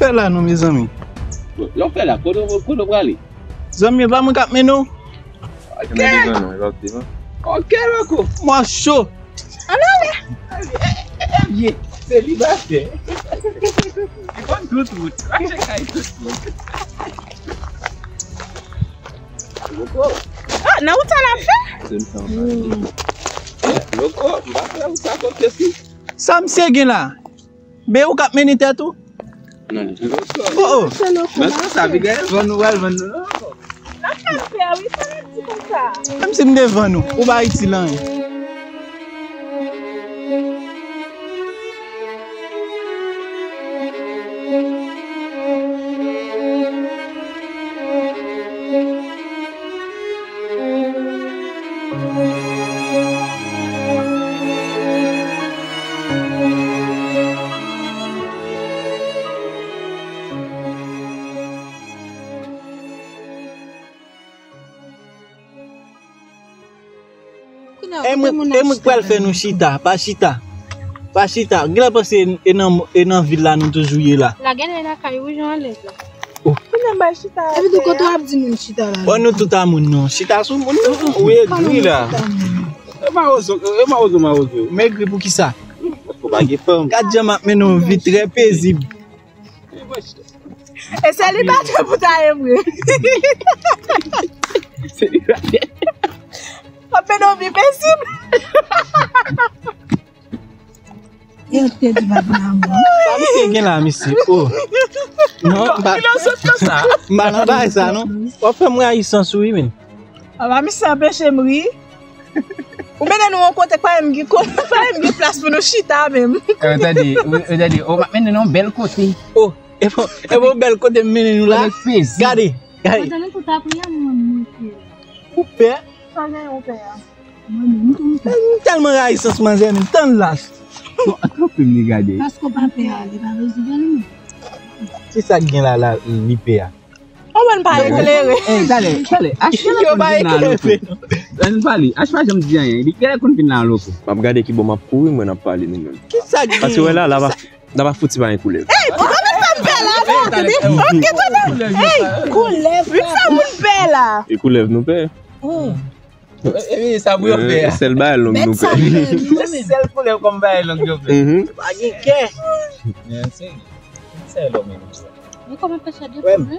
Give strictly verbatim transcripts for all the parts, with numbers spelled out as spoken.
Fè la non, mezanmi. Lè w fè la, kote w, kote w prale? Zanmi, e pa mwen k ap mennen w. Oke. Oke, loko. Mwen cho. Ann ale. Vye selibatè. Li konn tout wout. Mache kay tout wout. Loko. Ah, nan wout sa n ap fè? Loko, m pa fè wout sa konn kesi. Sa misye gen la? Men ou k ap mennen tèt ou? Oh, oh. Nan sa, sa vin gen vann ou pral vann nou. N ap fè m pè, wi, sa n ap di konsa. Menm si m te vann ou, ou pa itil anyen. E mwen, e mwen k pral fè nou chita, pa chita. Pa chita. Genlè panse e nan, e nan vil la nou toujou ye la. La genlè lakay ou jan anlè la. Oh. Kounye a bay chita. Epi tou kote w ap di moun chita la? Bon, nou tout a moun non. Chita sou moun non. Ou egri la. E mawozo, e mawozo, mawozo. M egri pou kisa? Paske w pa gen fanm. Gad jan m ap mennen yon vi trè pezib. E selibatè pou ta ye vre. Selibatè. W ap mennen yon vi pezib. E yo te di pa gen lanmou. Sa misye gen la, misye? Oh. Non, m pa, m pa nan bagay sa, non. W ap fè m rayi sans ou, wi, men. Apa misye anpeche m ri? Ou mennen nou yon kote k pa menm gen ko-, pa menm gen plas pou nou chita menm. Eh, tande, ou, ou tande, ou pa mennen nou yon bèl kote. Oh, e bon, e bon bèl kote m mennen nou la. Gade, gade. Ou pè? Sa gen yon pè a. M tèlman rayi sans manzè menm, tann lach. Bon, kanpe m li gade. Paske w pa pè a, li pa bezwen gade nou. Se sa k gen la, la, li pè a. Ou wè n pa eklere. Eh, talè, talè, H pa janm vin la loko. Ann pale, H pa janm di anyen. Li genlè konn vin la loko. M ap gade ki bò m ap kouri, mwen n ap pale nou menm. Kisa k gen? Paske wè la, la pa, la pa fouti pa gen koulèv. Ey, ou pa met sa m pè la, non, tande. Oke, tande. Ey, koulèv, met sa moun pè la. E koulèv nou pè. Oh. E, e, sa pou yo fè a. Sèl bagay long nou pè. Sèl koulèv kòm bagay long yo fè. Mhm. Pa gen kè. Men se, se lòm menm sa. Men kòman pè sa dekoule?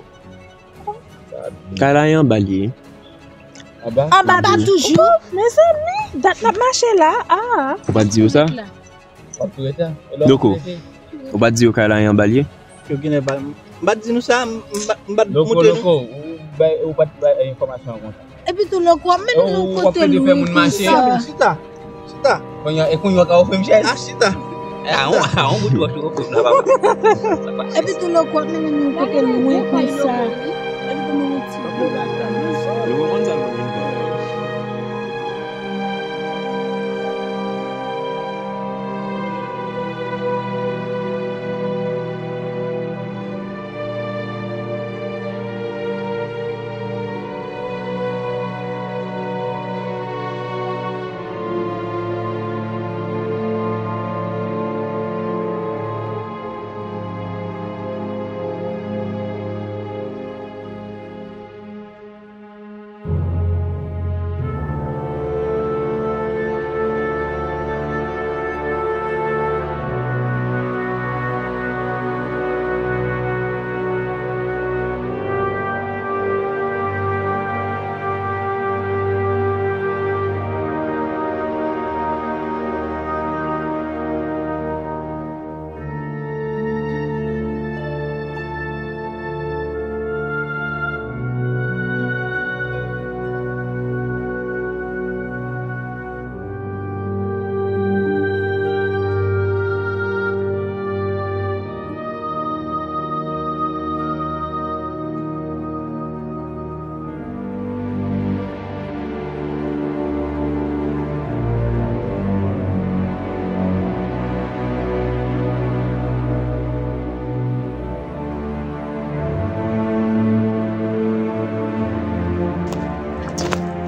Kay la e anba l ye. Anba? Anba toujou? Mezanmi, dat n ap mache la. Ah. Ou pa t di yo sa? Loko, ou pa t di yo kay la e anba l ye? Yo genlè pa, m pa t di nou sa, m pa, m pa t montre nou. Loko, ou bay, ou pa t bay enfòmasyon konsa. Epi tou loko, w ap mennen nou kote lwen konsa. Chita, chita. Kounye a, e kounye a w ka ofri m chèz? Ah, chita. A yon, a yon bout wòch ou ofri m la, papa. Epi tou loko, w ap mennen nou kote lwen konsa. Epi tou nou ti.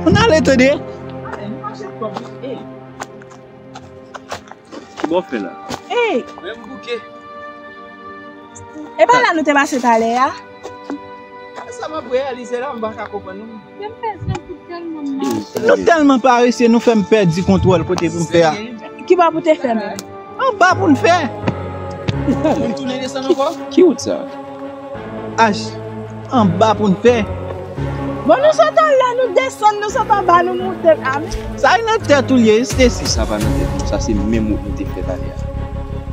Ann ale, tande. Ki bò fè la? Ey! Men m bouke. E pa la nou te pase talè a? Sa m ap reyalize la, m pa ka konprann non. Yo m pèdi an pou tèlman mache. Nou tèlman parese, nou fè m pèdi kontwòl kote pou m fè a. Ki bò pou te fè menm? Anba pou n fè. Pou n tounen desann ankò? Ki wout sa? Ach, anba pou n fè. Bon, nou sot anlè, nou desann, nou sot anba, nou moute. Amen. Sa e nan tèt ou l ye, Stacy. Sa pa nan tèt nou, sa se menm wout nou te fè talè a.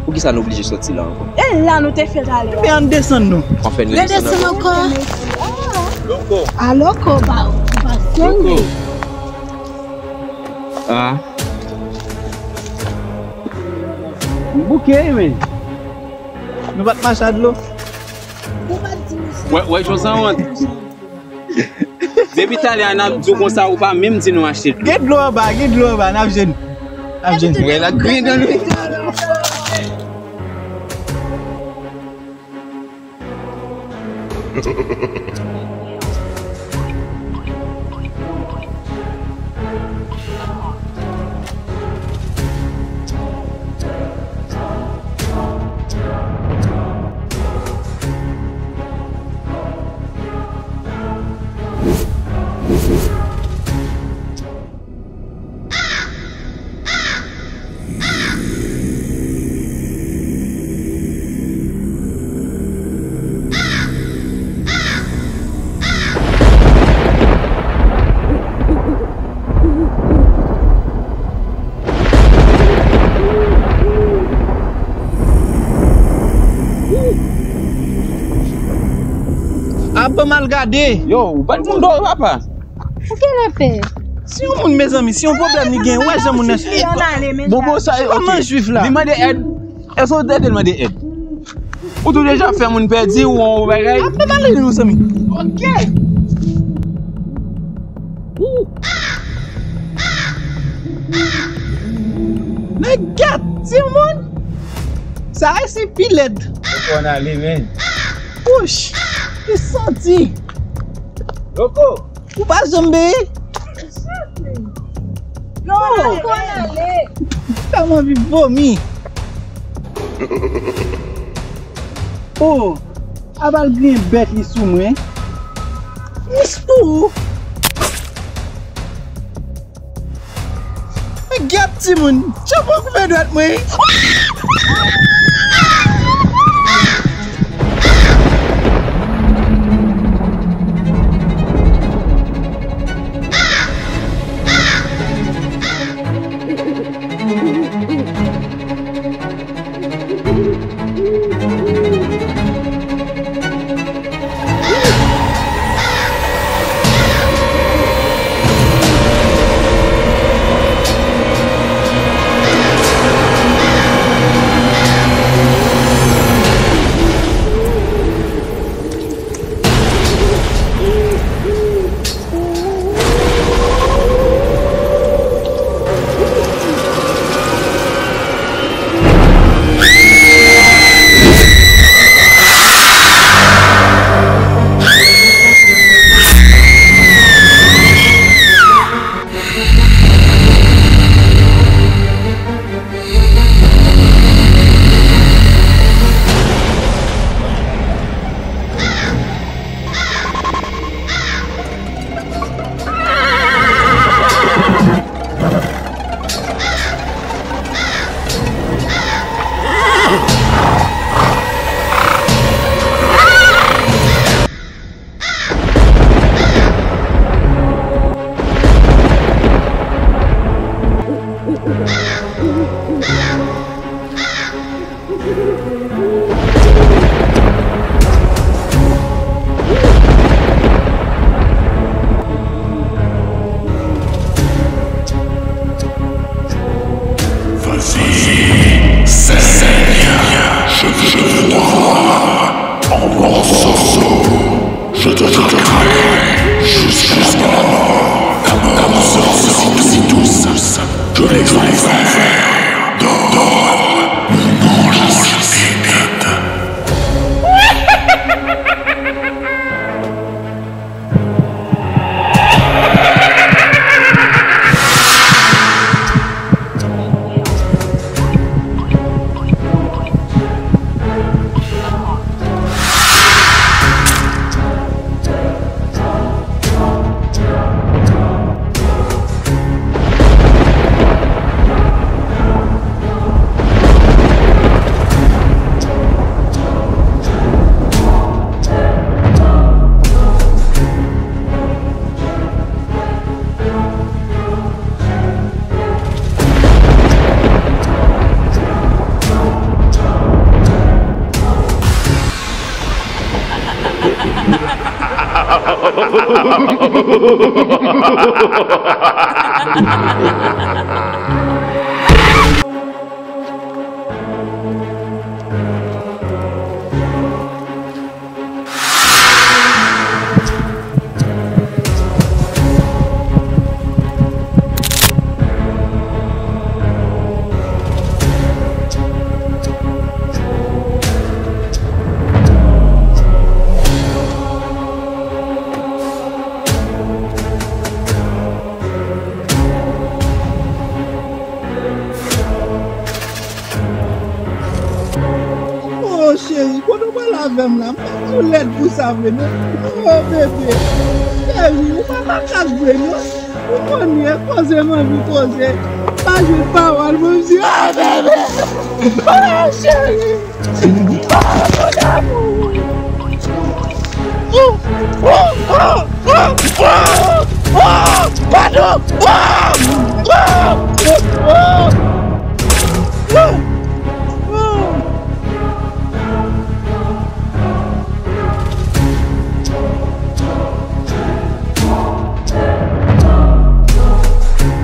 Poukisa nou oblije soti la ankò? E la nou te fè talè a. Ebyen, ann desann nou. Anfen, nou desann ankò. Ankò. Aloko, ba, ba, sende. Ah. M bouke, men. Nou pa t mache a dlo. Wè, wè, jan sa wont. Depi talè a n ap di w konsa, ou pa menm di nou achte dlo. Gen dlo anba, gen dlo anba, n ap jwenn. N ap jwenn. Wè, l ap griyen dan nou. Apa mal gade? Yo, ou bat moun dò, papa. Ou gen lapè? Si yon moun, mezanmi, si yon pwoblèm li gen, wè jan moun nan. Li ann ale, men. Bobo sa, ok. Kòman jwif la? Li mande èd. Èske w te ede l mande èd? Ou tou deja fè moun pèdi ou yon bagay? Apa mal gade, mezanmi. Ok. Ou. Nèg gate timoun. Sa a se pi lèd. Ou konn ale, men. Wouch, li santi. Loko. Ou pa janm beye? Yo, oh. Ou konn ale. Sa m anvi vomi. Oh, a bal griyen bèt li sou mwen. Mis pou ou. Gèt timoun, tchòpò koupe dwèt mwen. Vas-y, saigne, je veux te voir en morceaux. Je te traquerai jusqu'à la mort. Ta mort sera aussi douce que les enfers. Dors, mon ange aimé. Oh, cheri, kote w pral avè m la? M pa sou lèd pou sa vre, non. Oh, bebe. Cheri, ou pa makak vre, non. Ou konnen, e koze m anvi koze. Pa jwenn pawòl, mwen di, ah, bebe. Oh, cheri. Ah, mon amour. Oh, oh, oh, oh, oh, oh, padon. Oh.